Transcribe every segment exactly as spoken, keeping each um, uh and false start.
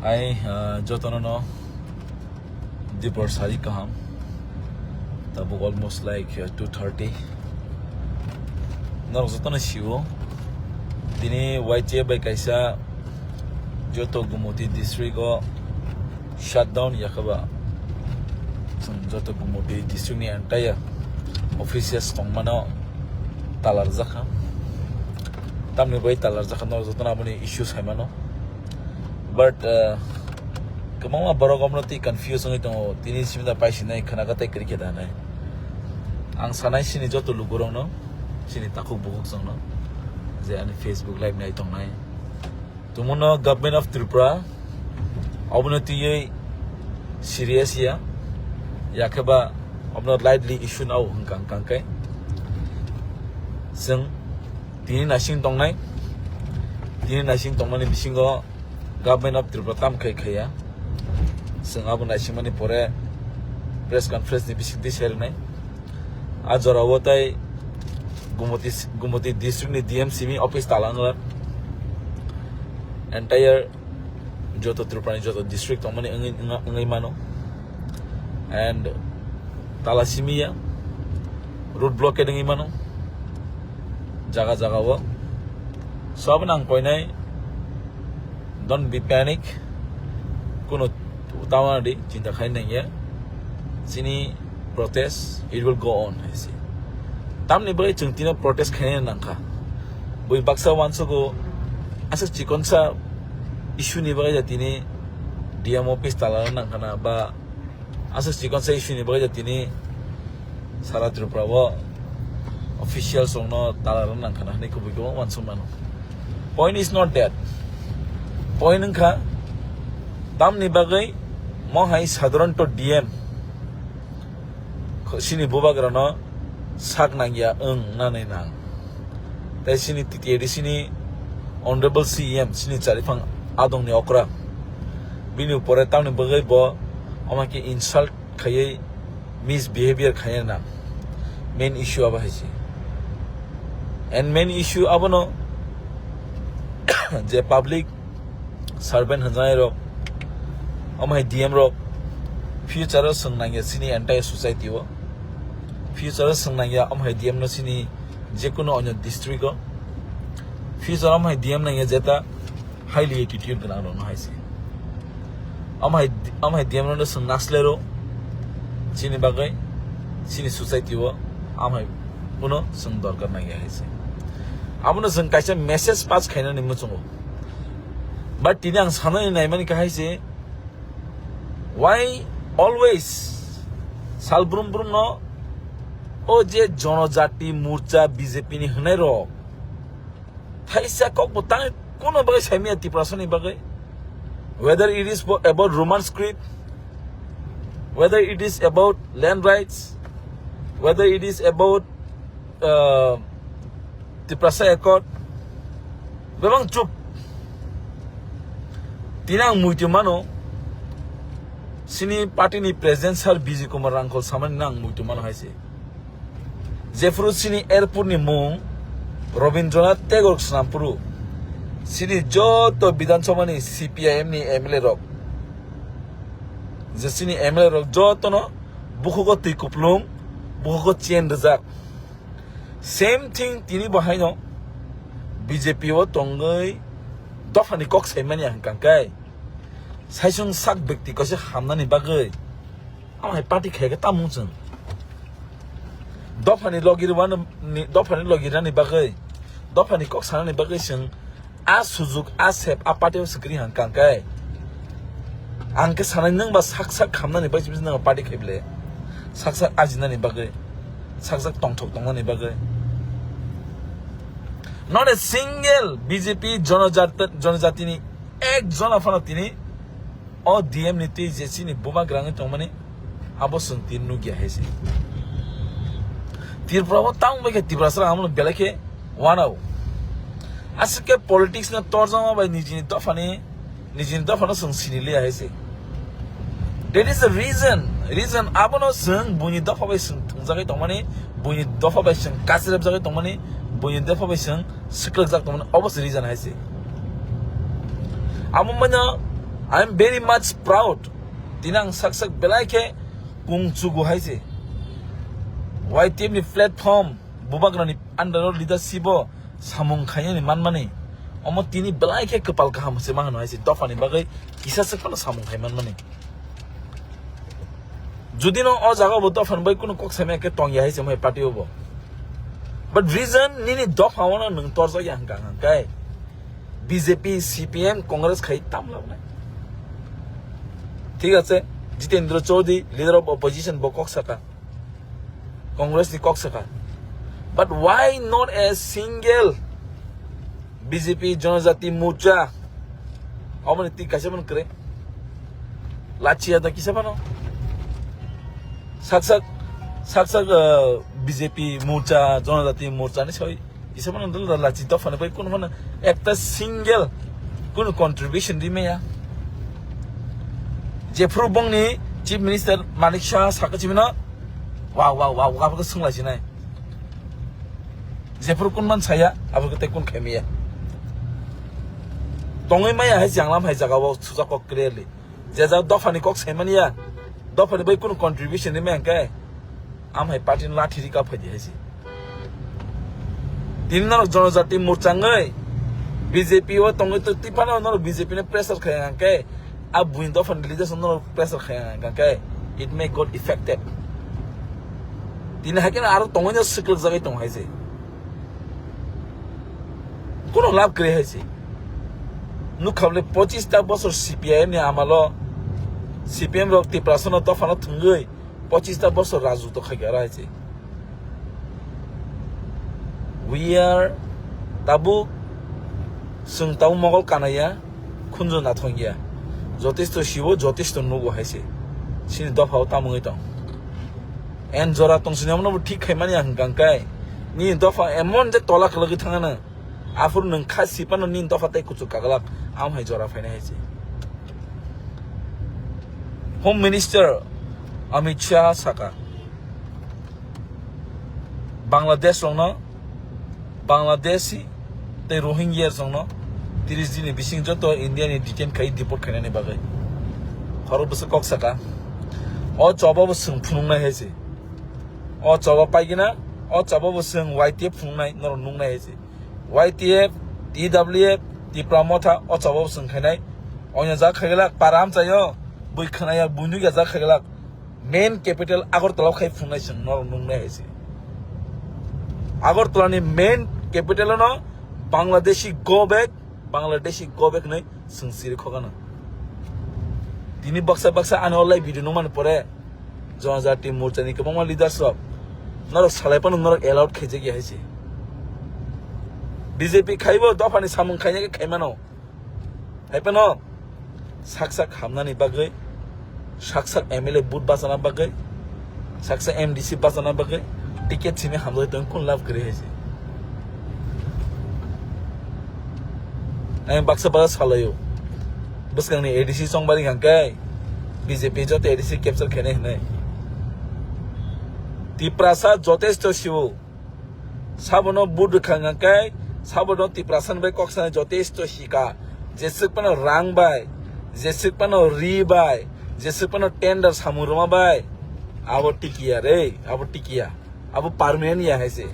Ai, ah, jotono no dipor sari kaham. Tabuk almost like, uh, two thirty. Norok jotono sio. Tini Y T F bai kaisa joto Gumoti district o shutdown yakhaba. Chwng joto Gumoti district ni entire offices tongmano talarjakha. Tamni bai talarjakha, norok jotono aboni issue saimano. But, uh, kwbangma borok omno twi confuse wngwi tongo, tini simi da paisinai khwnaga tei kwrwi khe da hinwi. Ang sanai sini joto lukurokno, sini takhuk bukhukchongno, je ani Facebook live nai tongnai. Tumuno Government of Tripura obono twiwi serious ya, yakheba obono lightly issue nao hwnkha hwnkha khe. Chwng tini naising tongnai, tini naising tongmani bisingo Government of Tripura tam khai khaiya. Chwng abo naisingmani pore press conference ni bisingtwi sai rwnai. A jorao tai Gumoti, Gumoti district ni D M simi office tala wngla. Entire joto Tripura ni joto district tongmani wngwi, wngwi mano. And tala simi ya, road blockade wngwi mano jaga jaga o. So abono ang koinai, don't be panic, kuno tawana di, chinta khai nangya. Chini protest, it will go on, hai se. Tamni bagwi chwng tino protest khaina nangkha. Bui baksa wansugo, aswk chikonsa issue ni bagwi ja tini D M office tala nangkhana ba aswk chikonsa issue ni bagwi ja tini sara Tripura o officials rokno tala rwna nangkhana hinwi kubui kwbangma uansuk mano. Point is not that. Point wngkha tamni bagwi mo hai sadharanto D M kho-, sini bubagrano sak nangya wng nanai nang. Tei sini T T A D C ni Honorable C E M sini chariphang adongni okra. Bini upore tamni bagwi bo omo khe insult khaiwi misbehavior khaina nang. Main issue abo hai se. And main issue abono je public servant hwnjanai rok, omo hai D M rok, future o chwng nangya chini entire society o. Future o chwng nangya omo hai D M no chini jekunu onyo district o. Future omo hai D M nangya jeta highly attitude gwnang rokno hai se. Omo hai, omo hai D M rokno chwng naslero chini bagwi, chini society o omo hai kuno chwng dorkar nangya hai se. Abono chwng kaisa message pass khainani muchungo. But tini ang sanani naimani kha hai se, why always sal brum brum no o je Jonojati Morcha B J P ni hwnai rok thaisa kok bo tang kuno bagwi saimaya Tiprasani bagwi, whether it is for, about Roman script, whether it is about land rights, whether it is about, uh, Tiprasa Accord, bebang chup. Tini ang muitu mano, sini party ni president sir Bijay Kumar Rangkhol samani ang muitu mano hai se. Jephuru sini airport ni mung Rabindranath Tagore Snampuru, sini joto Bidhan Sabha ni C P I M ni M L A rok, je sini M L A rok jotono bukhugo twi kuplung, bukhugo chain rijak. Same thing tini bo haino B J P o tongwi dophani kok saimani ang hwnkha khe, saisung sak bekti kaisa hamnani bagwi omo hai party khaikhe tamung chwng. Dophani logi rwani, dophani logi rani bagwi, dophani kok sanani bagwi chwng a sujuk, a sep, a party o swkri hang kang kai. Ang khe sanai nwng ba sak sak khamnani bagwi chwng party khaibole. Sak sak ajinani bagwi, sak sak tongthok tongnani bagwi. Not a single B J P jonojat-, jonojatini ek jona phano tini o D M ni twi je chini buma grangwi tongmani, abo chwng tin nukya hai se. Tripura o tang bai khe Tiprasa rang amo belai khe wanao. Aswk khe politics no torjama bai nijini dophani, nijini dophano chwng sini liya hai se. That is the reason, reason abono chwng buini dopha bai chwng thwngjagwi tongmani, buini dopha bai chwng kachirepjagwi tongmani, buini dopha bai chwng swkrakjak tongmani, obo se reason hai se. Amo manya I am very much proud. Tini ang sak sak belai khe kung chugu hai se. Y T F ni platform, Bubagrani under o leadership o samung khainani manmani. Omo tini belai khe kwpal kaham se ma hano hai se. Dophani bagwi kisa se phano samung khai manmani. Judi no o jaga o bo dophani bagwi kunu kok saimaya khe tongya hai se mai party o bo. But reason nini dopha o no nwng torjak ya hwnkha hwnkha khe B J P, C P M, Congress khai tam labnai. Thik ache, Jitendra Chaudhary, leader of opposition, bo kok saka. Congress ni kok saka. But why not a single B J P Janajati Morcha? How many ti kaisa man kre? Lachi ada kisa mano? Sak sak, sak sak, uh, B J P Morcha, Janajati Morcha ni soi. Isa mano dal dal lachi dophani bai kuno mano ekta single kuno contribution di meya. Jephru bongni Chief Minister Manik Saha saka chimino, wow, wow, wow, wow, aboko sungla sinai. Jephru kun man saya, aboko te kun khaimiya. Tongwi maya hai janglam hai jaga o sujak kok clearly. Je jaga dophani kok saimani ya, dophani bai kuno contribution di maya hwnkhe, am hai party ni lathi rika phaidi hai se. Tini norok Janajati Morcha wngwi B J P o tongwi to tipano norok B J P no pressure khai hwnkhe, a buini dophani leaders no norok pressure khai hwnkhe, it may got effected. Tini hai khe aro tongwi no swklwk jagwi tong hai se. Kuno lab kwrwi hai se. Nukha bole pochis ta bosor C P I M ni amalo C P M rok Tiprasa no dophano thwngwi pochis ta bosor rajutw khai khe aro hai se. We are tabuk, chwng tabuk mogol kanaiya, khunju nathok ya. Jotesto sibo, jotesto nugo hai se. Chini dopha o tamungwi tong. En jora tong sini omono bo thik khai mani ang hwnkha khe. Nini dopha emon je tola khwlwgwi thangano. Aphuru nwng kha sipano nini dopha tei kuchuk kaglak. Am hai jora phainai hai se. Home Minister Amit Shah saka. Bangladesh rokno, Bangladeshi tei Rohingya rokno tris din ni bising joto India ni detain khai deport khainani bagwi. Khorok bwswk kok saka. O choba bo chwng phunuknai hai se. O choba paigina, o choba bo chwng Y T F phunuknai, norok nuknai hai se. Y T F, T W F, Tipra Motha, o choba bo chwng khainai. Onya jak khaiglak, para amchaio, bui khwnaya, bui nukya jak khaiglak. Main capital Agartala khai phungnai chwng norok nuknai hai se. Agartala ni main capital no Bangladeshi go back, Bangladeshi go back hinwi chwng siri khokano. Tini baksa baksa ani o live video nukmani pore Janajati Morcha ni kwbangma leaders rok norok salai phano norok allowed khaijak ya hai se. B J P khaibo dophani samung khaina khe khaimano. Hai phano sak sak hamnani bagwi, sak sak M L A vote bachana bagwi, sak sak M D C bachana bagwi ticket simi hamjagwi tong kun love kwrwi hai se. Ang baksa baksa salaio. Bwskangni A D C chongbari hwnkhe B J P joto A D C capture khainai hwnwi. Tiprasa jotesto siwo. Sabono vote rwkha hwnka khe, sabono Tiprasa ni bai kok sanai jotesto sika. Jeswk phano rang bai, jeswk phano ri bai, jeswk phano tender samung rwma bai. Abo tikiya re, abo tikiya. Abo permanent ya hai se.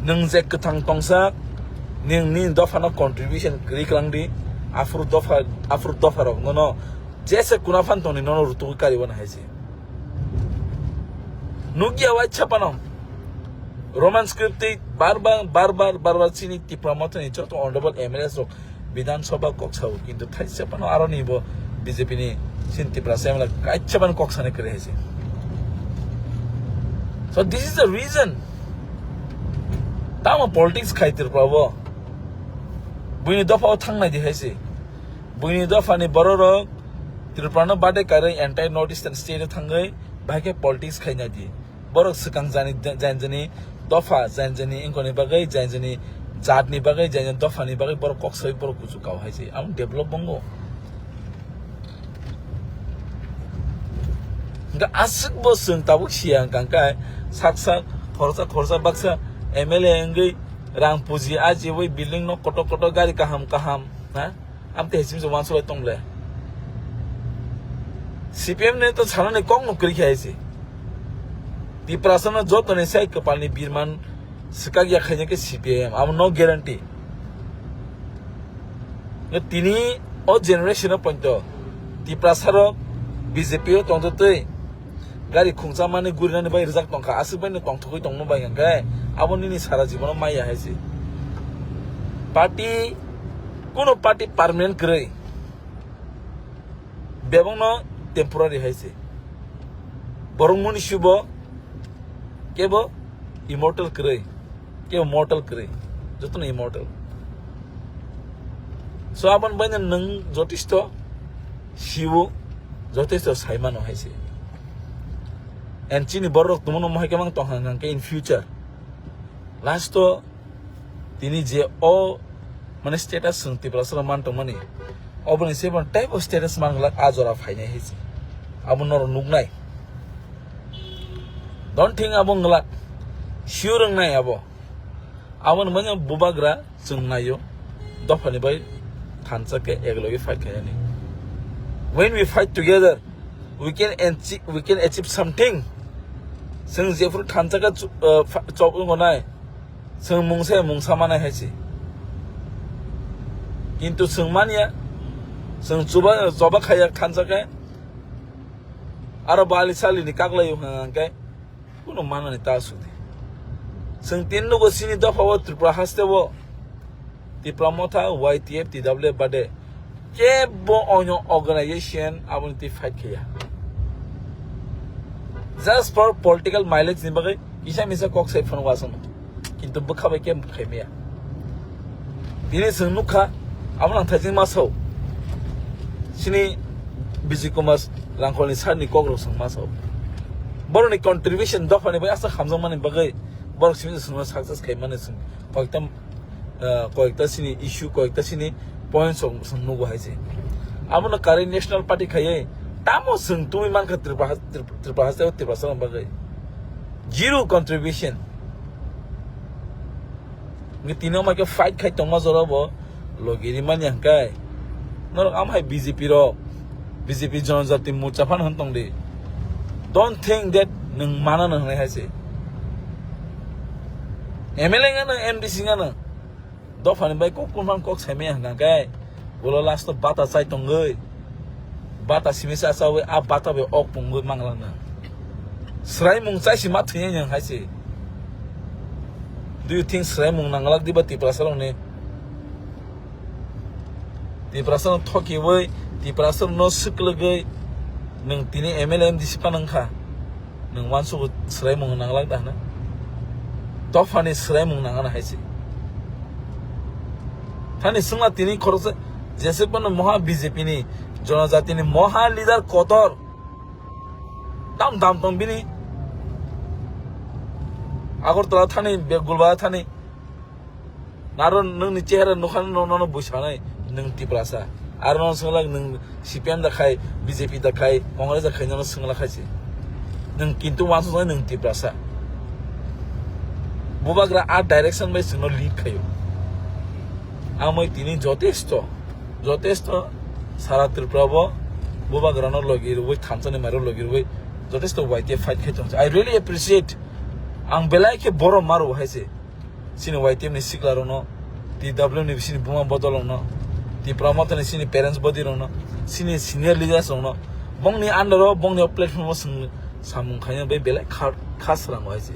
Nwng je kwthang tongsa, nwng nini dophano contribution kwrwi kwlang di, aphuru dopha, aphuru dopha rok nono jesa kuna phan tongni nono rutugwi karibo na hai se. Nukya waisa phano Roman script twi bar bar, bar bar, bar bar chini Tipra Mothani joto honorable M L As rok Bidhan Sabha kok sao, kintu thaisa phano aroni bo B J P ni chini Tiprasa M L A kaisa phano kok sani kwrwi hai se. So this is the reason. Tamo politics khai Tripura bo. Buini dopha o thangnai di hai se. Buini dopha ni borok rok Tripura no bade karwi entire North Eastern state o thangwi bahai khe politics khaina di. Borok swkang jani, jani jani dopha, jani jani ingkoni bagwi, jani jani jatni bagwi, jani jani dophani bagwi borok kok sawi borok kuchuk kao hai se. Ang develop bongo. Hingke aswk bo chwng tabuk siya hwnkha khe sak sak khoroksa khoroksa baksa M L A wngwi rang puji ajiwi building no kotor kotor gari kaham kaham, ha? Amte hesim se wansulai tong le. C P M ne to sanani kok no kri khai se. Tiprasa no joto ni sai kapal ni birman sikak ya khaina ke C P I M. Amo no guarantee. Tini o generation o ponto Tiprasa rok B J P o tongto tei gari khungsa mani gurinani bai rijak tongkha, aswk bai no tongthogwi tongno bai hwnkhe abo nini sara jibono maya hai se. Party, kuno party permanent kwrwi, bebakno temporary hai se. Borok muni sibo kebo immortal kwrwi, kebo mortal kwrwi, jotono immortal. So aboni baino nwng jotisto siwo, jotisto saimano hai se. And chini borok tongmano mohai khe mang tong hang hang khe in future. Last o tini je o mane status swng Tiprasa rok man tongmani, oboni se bon type of status man glak a jora phainai hai se. Abo norok nuknai. Don't think abo nglak. Sure wngnai abo. Aboni manya bubagra chwng naio. Dophani bai thansa khe eklogi fight khainani. When we fight together, we can achieve, we can achieve something. Chwng jephuru thansa khe chu-, uh, fa-, chop wngo nai. Chwng mungsa mungsa manai hai se. Kintu chwng manya, chwng chuba, choba khaiya thansa khe. Aro bali sali ni kaklai hwnkha hwnkhe kuno manani ta sudi. Chwng tin nugo chini dopha o Tripura haste o Tipra Motha, Y T F, T W F bade kebo onyo organization aboni twi fight khaiya. Just for political mileage ni bagwi kisa misa kok sai phano wasano. Kintu bwkha bai kebo khaimaya. Tini chwng nukha, abo nang thaijing masao. Chini Bijay Kumar Rangkholni sir ni kok rok chwng masao. Borokni contribution dophani bai asa hamjakmani bagwi borok simi chwngno success khaimani chwng koikta, ah, koikta chini issue, koikta chini points rok chwng nugo hai se. Abono kwrwi National Party khaiwi tamo chwng tubui mankha Tripura, Tripura, Tripura haste o Tiprasa rok bagwi. Zero contribution. Ngi tini o mai khe fight khai tongma jora bo logi rimani hwnkhe. Norok am hai B J P rok, B J P Janajati Morcha phan hwn tong di. Don't think that nwng mana nwng hwnwi hai se. M L A ngano, M D C ngano. Dophani bai kok kunphang kok saimaya hwnkha khe, ulo last o bata chai tongwi, bata simi sa chawi, a bata bai ok pungwi manglak nang. Swraimung chai si ma thwiya yang hai se. Do you think swraimung nanglak diba Tiprasa rokni? Tiprasa no thokiwi, Tiprasa no swklwgwi, nwng tini M L A M D C pa nang kha. Nwng uansukgo swraimung nanglak da hwnwi? Dophani swraimung nangano hai se. Thani swngla tini khoroksa jeswk phano moha B J P ni, Janajati ni moha leader kotor. Tam dam tong bini. Agartala thani, Begulba thani. Naro nwngni chehra nukha no, nono bui sanai, nwng Tiprasa. Aro nono swnglak nwng C P M da khai, B J P da khai, Congress da khai, nono swnglak khai se. Nwng kintu uansuknai nwng Tiprasa. Bubagra a direction bai chwngno lead khaio. Amoi tini jotesto, jotesto sara Tripura bo Bubagrano logi rwui, thansani mairo logi rwui, jotesto Y T F fight khai tong. I really appreciate. Ang belai khe borom maro hai se. Chini Y T F ni sikla rokno, T W ni chini buma bodol rokno, Tipra Motha ni chini parents body rokno, chini senior leaders rokno, bongni under o, bongni o platform o chwng samung khaina bai belai kha, kha srang hai se.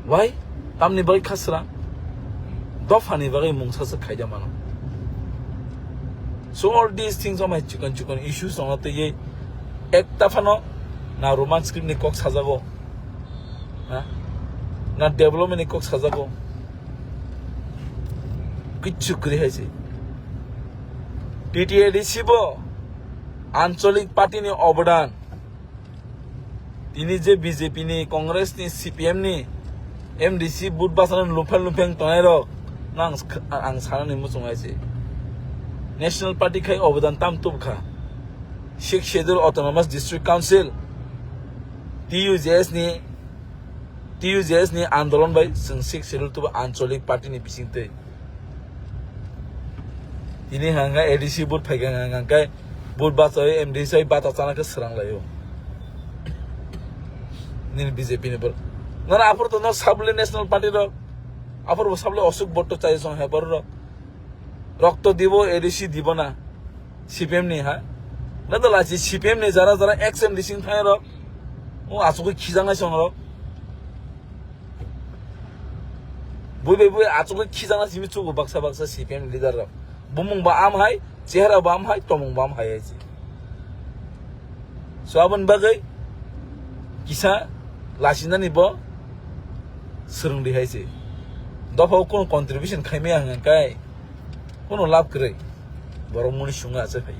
Why? Tamni bagwi kha srang? Dophani bagwi mungsa se khaida mano. So all these things are my chikon chikon issues rokno twiwi ekta phano na Roman script ni kok sajago. Ha? Na development ni kok sajago. Kichu kwrwi hai se. T T A D C bo ancholik party ni obodan. Tini je B J P ni, Congress ni, C P M ni, M D C vote bachana lupheng lupheng tongnai rok, nang sk-, ang sanani muchung hai se. National party khai obodan tam tubkha. Sixth Schedule Autonomous District Council, T U J S ni, T U J S ni andolon bai chwng Sixth Schedule tubu ancholik party ni bisingtwi. Tini hanga A D C vote phaikha hanga khe vote bachai M D C bata chana khe srang laio. Nini B J P ni bor. Nara aphuru to no sabli National Party rok. Aphuru bo sabli Ashok vote to chai song hai bor rok. Rokto dibo A D C dibo na. C P M ni ha. Na to lachi C P M ni jara jara ex M D C thai rok. O asuk khijangnai song rok. Bui bai bui achukgwi khijakna simi chugo baksa baksa C P M leader rok. Bumung ba am hai, chehra ba am hai, tomung ba am hai hai se. So aboni bagwi kisa lasinani bo swrwngdi hai se. Dophao kunu contribution khaimaya hwnka kai. Kono lab kwrwi. Borok muni sunga achai phai.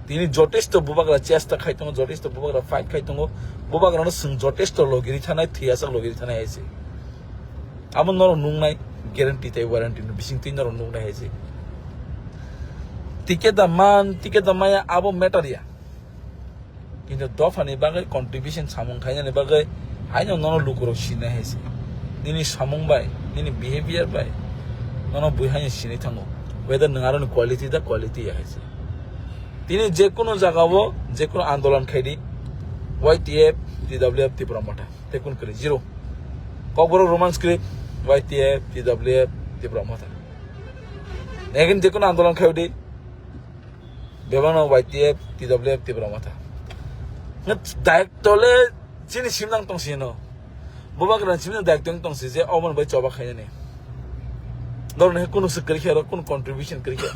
Tini jotesto bubagra chesta khai tongo, jotesto bubagra fight khai tongo. Bubagrano swng jotesto logiri thanai, thwiyasak logiri thanai hai se. Abo norok nungnai guarantee tei warranty no bising twi norok nungnai hai se. Ticket da man, ticket da maya abo matter ya. Kintu dophani bagwi contribution samung khainani bagwi haino nono lukurok sinai hai se. Nini samung bai, nini behavior bai nono bui haino sinai thango. Whether nwng aroni quality da quality ya hai se. Tini je kono jagao, je kono andolon khaidi, Y T F, T W F, Tipra Motha. Te kun kwrwi? Zero. Kokborok Roman script, Y T F, T W F, Tipra Motha. Again je kono andolon khaidi, bebakno Y T F, T W F, Tipra Motha. Ngat direct tole chini simnang tong sino. Bubagra chini direct tong tong si je omo bai choba khainani. Dorni kunu se kwrwi khe aro kunu contribution kwrwi khe.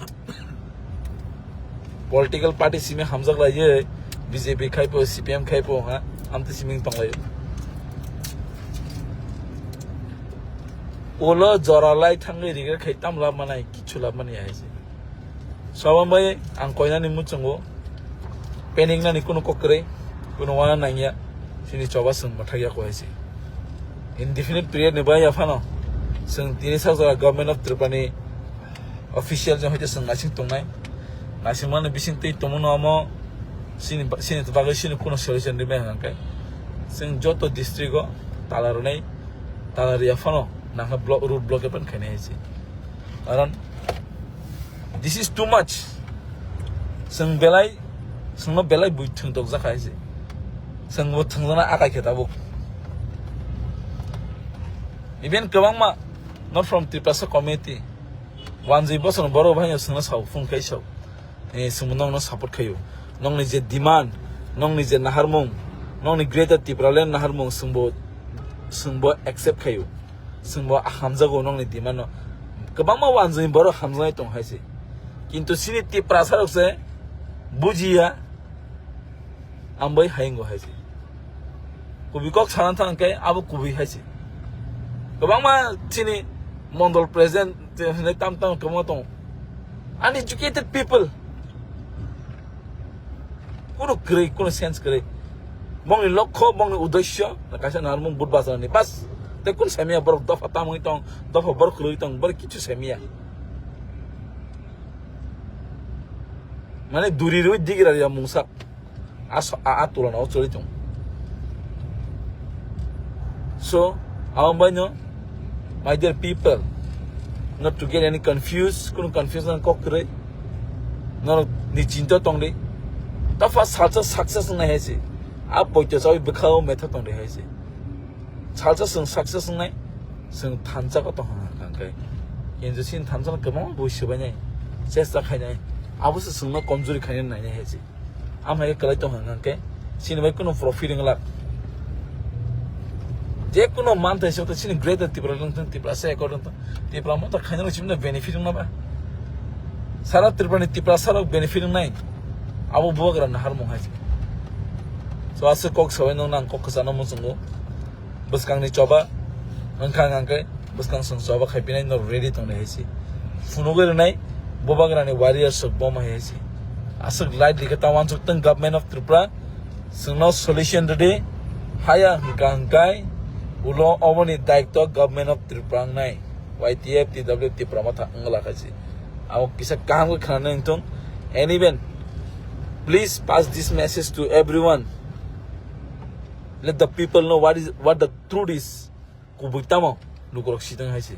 Political party simi hamjak lai je B J P khai po, C P M khai po ha, amte simi tong lai. Ulo jora lai thangwi regret khai tam lab manai, kichu lab mani hai se. Sabon bai ang koinani muchungo panic nani kunu kok kwrwi, kunu wana nangya, sini choba swng mathak ya ko hai se. Indefinite period ni bai ya phano swng tini sak jora Government of Tripura ni official jong hoite swng naising tongnai. Naising mani bising twi tongmano amo sini ba-, sini bagwi sini kunu solution rimai hwnka khe swng joto district o tala rwnai, tala riya phano nangkha block, road block epan khainai hai se. Karon this is too much. Swng belai, swngno belai bui thwng tokjak hai se. Swngbo thwngjana akai khe tabuk. Even kwbangma not from Tiprasa community. Wanjwi bosor borok bai swngno sao phone khai sao. Eh, swngbo nokno support khaio. Nokni je demand, nokni je naharmung, nokni Greater Tipraland naharmung swngbo, swngbo accept khaio. Swngbo hamjago nokni demand no. Kwbangma wanjwi borok hamjaknai tong hai se. Kintu sini Tiprasa rok se bujiya, ambai haingo hai se. Kubi kok sana thang khe abo kubi hai se. Kwbangma sini mondol president, tam tam kwbangma tong. Uneducated people. Kunu kwrwi, kunu sense kwrwi. Bongni lokho, bongni uddesyo, kaisa narmung but bachani. Bas, te kun semiya borok dopha tamwi tong, dopha borok kwrwi tong, borok kichu semiya. Mane duri rwi digira ya mungsa. A so-, a, a tulana o choli tong. So, abo bai no, my dear people, not to get any confused, kunu confusion kok kwrwi. Norok ni chinta tong di. Dopha salsa success wngnai hai se. A poito chawi bwkhao metha tong di hai se. Salsa swng success wngnai, swng thansa ko tong hang khe. Kintu sini thansa no kwbangma bui swbainai, chesta khainai. Abo se swngno komjuri khainai nainai hai se. Amhai khe kwlai tong hang khe, sini bai kunu profit wng lak. Je kunu manthai se to sini Greater Tipraland wng thung, Tiprasa accord wng thung, Tipra Motha khainai sini benefit wng na ba. Sara Tripura ni Tiprasa rok benefit wng nai. Abo bubagra naharmung hai se. So aswk kok sabai nung nang kok kwchano muchungo. Bwskangni choba wngkha hwnkhe bwskang swng choba khai pinai norok ready tongnai hai se. Phunugwi rwnai bubagrani warriors rok boma hai se. Aswk light rikhe ta uansuk tong Government of Tripura, swngno solution rwdi. Haya hwnkha hwnkhe ulo oboni daitw Government of Tripura wngnai. Y T F, T W F, Tipra Motha wngla khai se. Abo kisa kaham khe khwnanai wngthung. And even, please pass this message to everyone. Let the people know what is, what the truth is. Kubui tamo lukurok sitwng hai se.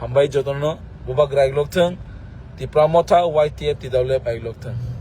Hambai jotono bubagra iglok thung. Tipra Motha Y T F T W F Aiklokthang.